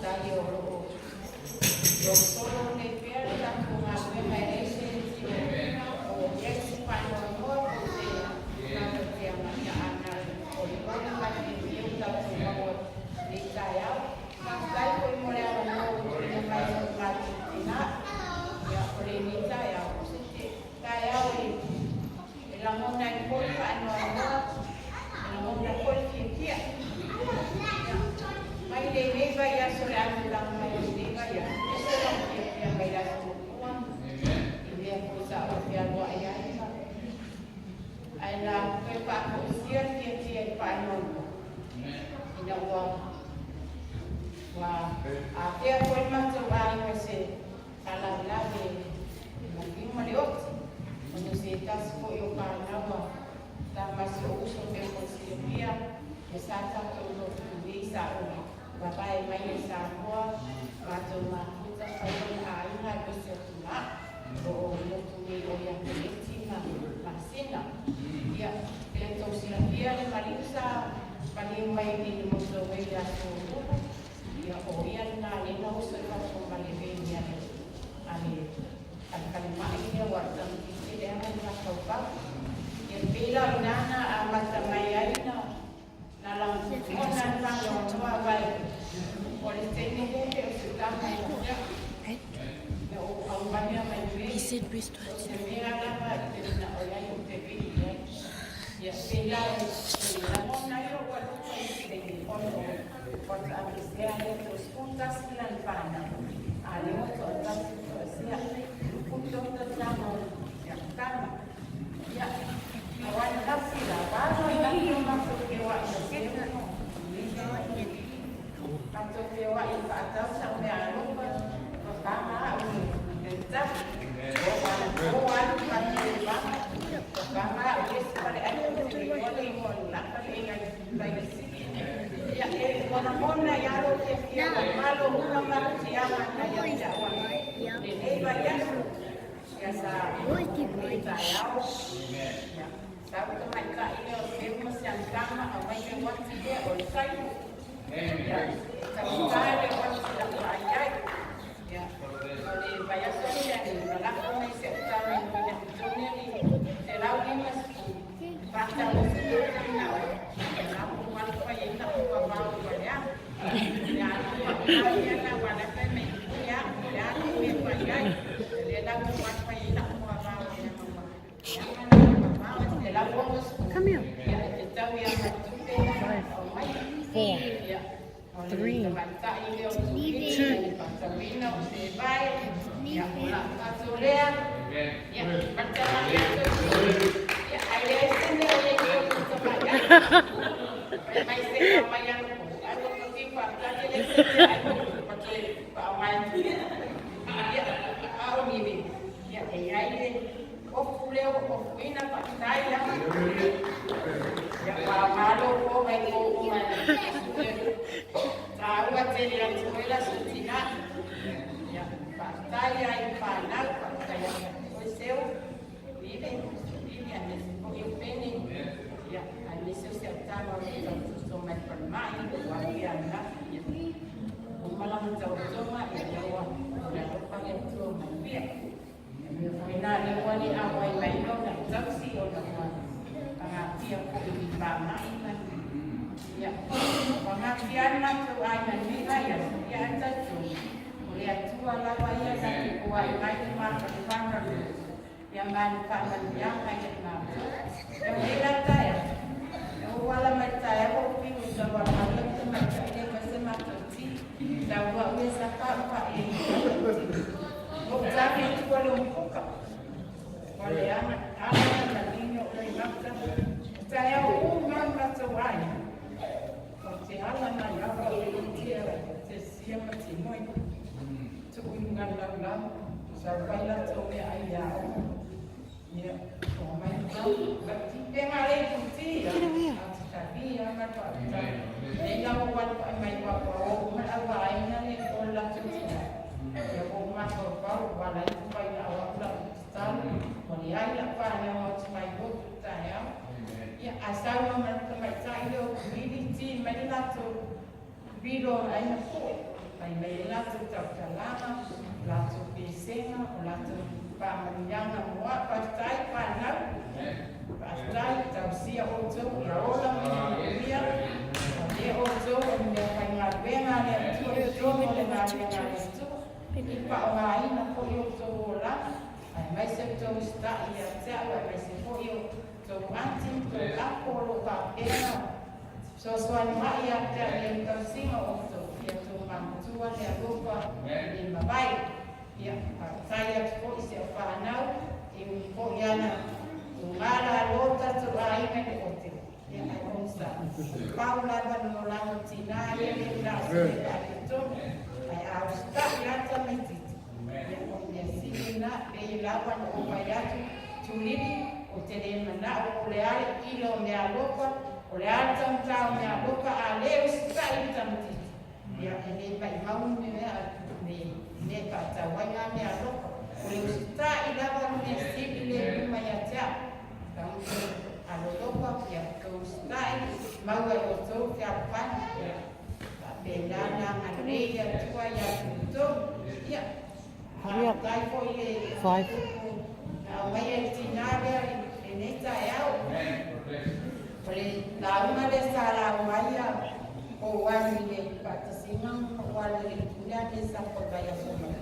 Faafetai o lo o solosolo nei pea le tatou galuega e leai se tinoina o i ai se faanoanoa po o se tatou te agai a na o le olimoli ma le fiafia ua tatou maua i lenei taeao. Faafetai foi mo le avanoa ua tuuina mai i lo matou tina. Ia, o lenei taeao, o se taeao e lagona ai foi le faanoanoa, e lagona foi le fiafia. Ia, mai lenei vaiaso le amataga mai o lenei vaiaso, e ese lou fiafia mai le Aso Muamua i mea foi sa ou fealuai ai ma ae na toe faafoisia le fiafia i le faanoanoa ina ua ua afea foi le matou aiga i se faalavelave e maliu ma le oti ona o se tasi foi o fanau a tama si ou uso pei foi silafia ia sa tatou lotu nei sa ou vavae mai ai Samoa matou mafuta fai ona aiga aemaise atu o lo o lotu nei o ia Feleti ma Masina. Ia, e tou silafia le maliu sa maliu mai i le motorway i le aso Lulu, ia o ia lena lea na oso i fafo ma le veni a le a le a le falemai lea ua tamaitiiti leaga le mafaufau. Ia pei la o i ina na amata mai ai na na lagona le faanoanoa vai o le teine lea pei o se tama ia te au. Na ou aumaia mai mea o se mea lava i te manao i ai ou te vili i ai. Ia pei la e lagona ai lou alofa i se taimi ona o faatoa aveesea lea 31 lana fanau, a o lea ua toatasi ua toesea. Lupu tota tama o tama. Ia, o ananafi la, valo ananafi o matou feoai ma Seulo. Matou feoai e faatau sau meaalofa, papaga au e le tapu. O alu matou i vaga, papaga au i le isi faleaiga ou te le iloa le igoa o le la faleaiga i tai o le sili. Ia, e lagona ai lava lou fiafia ua malo uma malotiaga na ia te au lenei vaiaso. Ia sa lenei taeao. Ia, sau le tamaitai lea o Seu ma si ana tama, aumai le uati lea o le taimo. Ia, taugata le uati na vaai ai. Ia, o le vaiaso lea na lafo mai si au tama i Nuina Petone le 150 faatau ai se tota na o lafo wale fai ai na ua vao ua lea. Ia, alu wa ia na wala fai mai ia, o le a le mea fai ai. Le la ua wale fai ai na ua vao ia na ua. Come here. Five, four, three, two. Ofu lea ua ofuina faafetai lava. Ia malo po mai po uma taua tele atu ai la so tina. Ia faafetai ai i whanau, faafetai ai oe Seu, Vile, Vile, aemaise foi o Pene. Ia aemaise o si au tama o le tautoto mai falemai, ua ia ananafi. Ia uma lana tautoga, ia lea ua alofa le Atua mai pea. Mea foi nā lea ua le ʻauai mai ona tausi ona ua pagatia foi i faamai ma ia pagatia ai matou aiga i lenei vaiaso. Ia ae talitonu o le Atua lava ia na te foai mai le mafanafana ia ma le faamanuiaga ia i matou. Ia o nei la taeao, ia ua ou ala mai le taeao ua ou fiu e taualaga le tamaitai lea e fai se matou ti. Tau au e saka au paʻe i Ou tali i tua le umukuka. Ua leaga ala na manino o le mata. O taeao uma o matou aiga. O te ala mai lava o le itea te sia ma te moe. Tuu i luga laulau, sau fai latou mea ai ia oe. Ia, o mai tau, ti penga le kuti ia. A te talia ma faafetai. Nei la ua walu ai mai wa wa o uma le au aiga le o le latou tina. Ia ua ou mafaufau ua ala ai ona fai na au au lau tatalo, ua leai lau fanau atu mai lotu i taeao. Ia, a sau ma le tamaitai lea o Vili ti mai le latou vilo ai na poe. Fai mai le latou tautalaga, o latou pesega, o latou faamanuiaga mo au. Faafetai fanau, faafetai, tausia outou ia ola ma ia manuia. O lea outou o ni meafaigaluega a le Atua i totonu o le galuega a le Atua, i faaaogaina foi outou olaga, aemaise outou usitai ia te au, aemaise foi o outou aunty ma outou uncle o lo o faapea ona fesoasoani mai ia te au i le tausiga o outou, ia outou manatua le alofa i le mavae. Ia, faafetai atu foi i si au fanau, e ui foi lava ina tuga lalo tatou aiga i le ote, ia ae onosai. Pau lava le olaga o tina ia lea ua laasia i faaletonu, ae a usitai lava tamaitiiti, ia o le mea sili lena, pei lava ona ou fai atu, Tulili, ou te le manao po o le a le ila o meaalofa, o le a le taugata o meaalofa, a le usitai le tamaitiiti, Ia, e le maimau ni mea me mea e faatau ai ngā mea alofa. O le usitai lava le mea sili lea i luma ia te au. Ka mutu, alolofa, ia outou usitai, maua e outou te alofani. Ia, faapena na agalelei le Atua ia te outou. Ia, Hurry up. faafetai foi i le Five. upu na aumaia e le tinā lea i lenei taeao. O le lauga lea sa lauga ai a ou alu i le faatasiga ma ou alu i le pule a le sa pau vaiaso mai.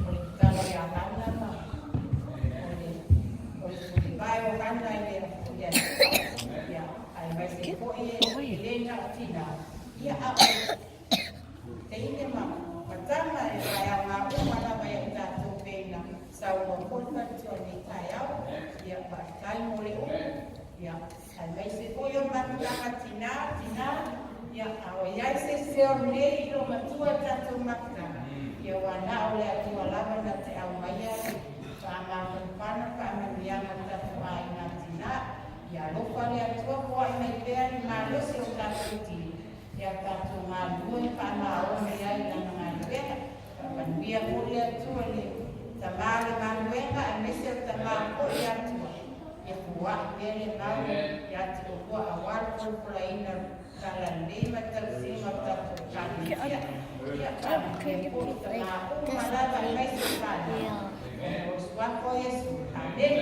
O le tatalo ia Hana ma o le o le tulivae o Hana i le i le Atua. Ia, aemaise foi e le na o tinā, ia a o teine ma ma tama e aoga uma lava ia i tatou pei ona saunoa foi le faletua i lenei taeao. Ia, faafetai mo le upu. Ia, aemaise foi o mafutaga tinā, tinā, ia, a o i ai se se o lenei i lo matua i tatou mafutaga, ia ua na o le Atua lava na te aumaia le faamafanafana, faamanuiaga i tatou aiga tinā. Ia alofa le Atua foai mai pea le malosi o tatou tino, ia tatou galulue faamaoni ai i lana galuega. Faamanuia foi le Atua i le tama o le galuega aemaise o le tama foi Atua. Ia foai pea le mau ia te oulua aua le polopolaina o le talalelei ma le tausiga o tatou Ekalesia. Ia faamanuia foi i tama uma lava aemaise o fanau. Ona o le Suafa o Iesu. Amene.